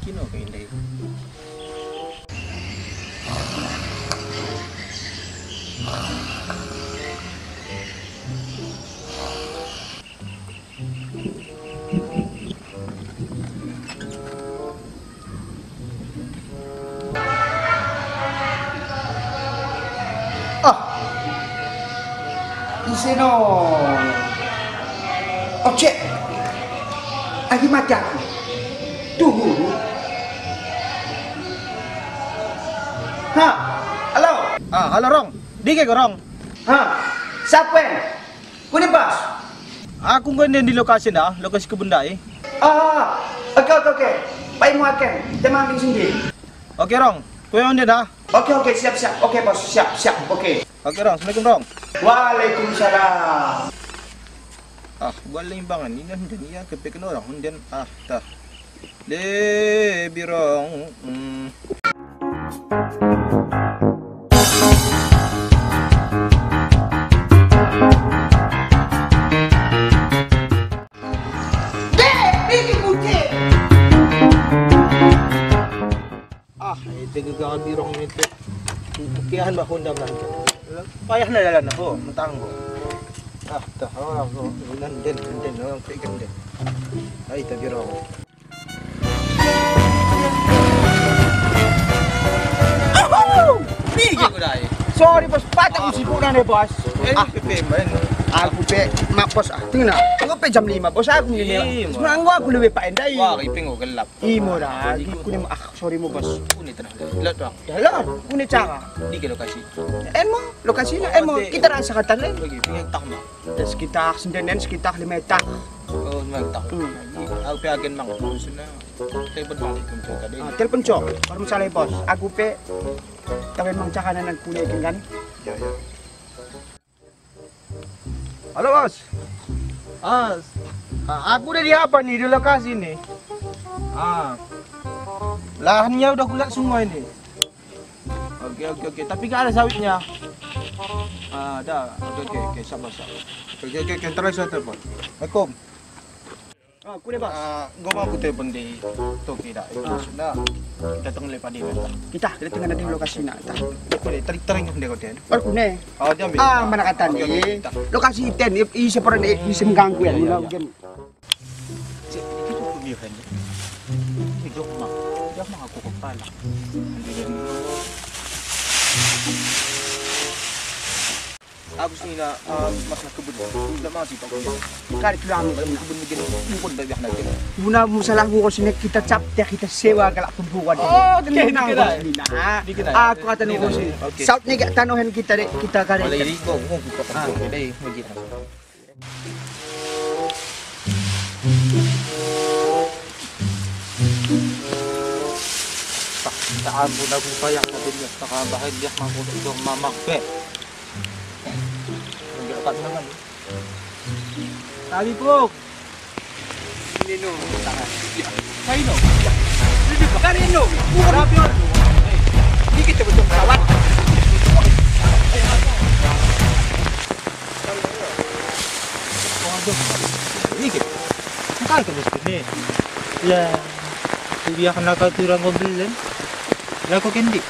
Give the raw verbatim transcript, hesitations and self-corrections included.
Kino ke indai. Ah. Ise no? Ocek. Agi mate aku. Tuhu. Ha. Halo. Ah, halo Rong. Dike ko Rong? Ha. Siapa en? Kune bos? Aku enggo enden di lokasi enda, lokasi kebun ndai. Ah, oke, oke, oke. Bai mo aken, ite mambing sendi. Oke, Rong. Kuyo enden ah. Oke, oke, siap, siap. Oke, bos, siap, siap. Oke. Oke, Rong. Assalamualaikum, Rong. Waalaikumsalam. Ah, bale imbangen, inen enden ia kepeken orang enden. Ah, tah. Lebi Rong. Mm. Dek, bikin kucing. Ah, ite gegar Birong ite. Kukiahen bah Honda melangkah. Payahna dalan, ho, mentang ho. Ah, tah, orang ho, inen enden, enden, orang peken enden. Ai, ite Birong. Ahu! Bige kudai. Sorry, Bos, pacak ku sibuk nane, Bos. Eh, ah, pe pe main. Aku pe, maaf, Bos, ah, tengena. Enggo pe jam lima, Bos, aku ngene. Imo. Sebenarna enggo aku lebih pak endai. Wah, ipe enggo gelap. Imo dah, aku ni, ah, sorry mo, Bos. Kune tenang, lot doang. Dah lot, kune cara. Dike lokasi. En mo, lokasina, en mo. Kita rasa katan lain. Bagi, pinggir tah mo. Sekitar sendenen, sekitar lima meter. Oh, lima meter. Hmm. Aku pe agen mang, maksudna. Telepon mang, telepon cok tadi. Ah, telepon cok. Baru masalah, Bos. Aku pe, tapi mang cakap anak kune kan. Ya, ya. Halo, Bos. Ah, aku udah di apa nih, di lokasi nih. Ah. Lahannya udah kulihat semua ini. Oke, oke, oke. Tapi nggak ada sawitnya. Ah, dah. Oke, oke, oke. Sabar, sabar. Oke, oke, oke. Terus saya telepon. Assalamualaikum. Ah, kune, Bos. Ah, enggo mo aku telepon di toki dah. Ah. Maksudna, kita tengah lepak di mana? Kita, kita tengah di lokasina, kita. Oke, tarik-tarik kune kau, Den. Baru kune. Oh, dia ambil. Ah, mana kata ni? Oke, oke, kita. Lokasi iten, i, i seperan, i, i sem ganggu ya, iya, iya, iya. Cek, itu tuh pemilihan. Ini jok mang. Jok mang aku kepala. Aku sini na, eh, mas na kebun. Ndak mati pak kebun. Kali keluar kebun begini. Impun dah biar lagi. Guna masalah ngurus ini kita cap, kita sewa galak pemburuan. Oh, tenang, dikira. Aku kata ngurus ini. Oke. Saut ni gak tanohen kita dek, kita kare. Kalau ini kok ngurus kok. Ah, deh, begitu. Tak, tak ampun aku payah na dia, tak bahagia aku dong mamak be. Enggak tak senang. Tadi, Bro. Ini no, tangan. Ya. Kaino. Ya. Ini kaino. Bukan. Ini kita betul pesawat. Waduh. Ini kita. Engkai kau mesti ni. Ya. Kubiarkan aku turun kau belen. Lah kau kendi.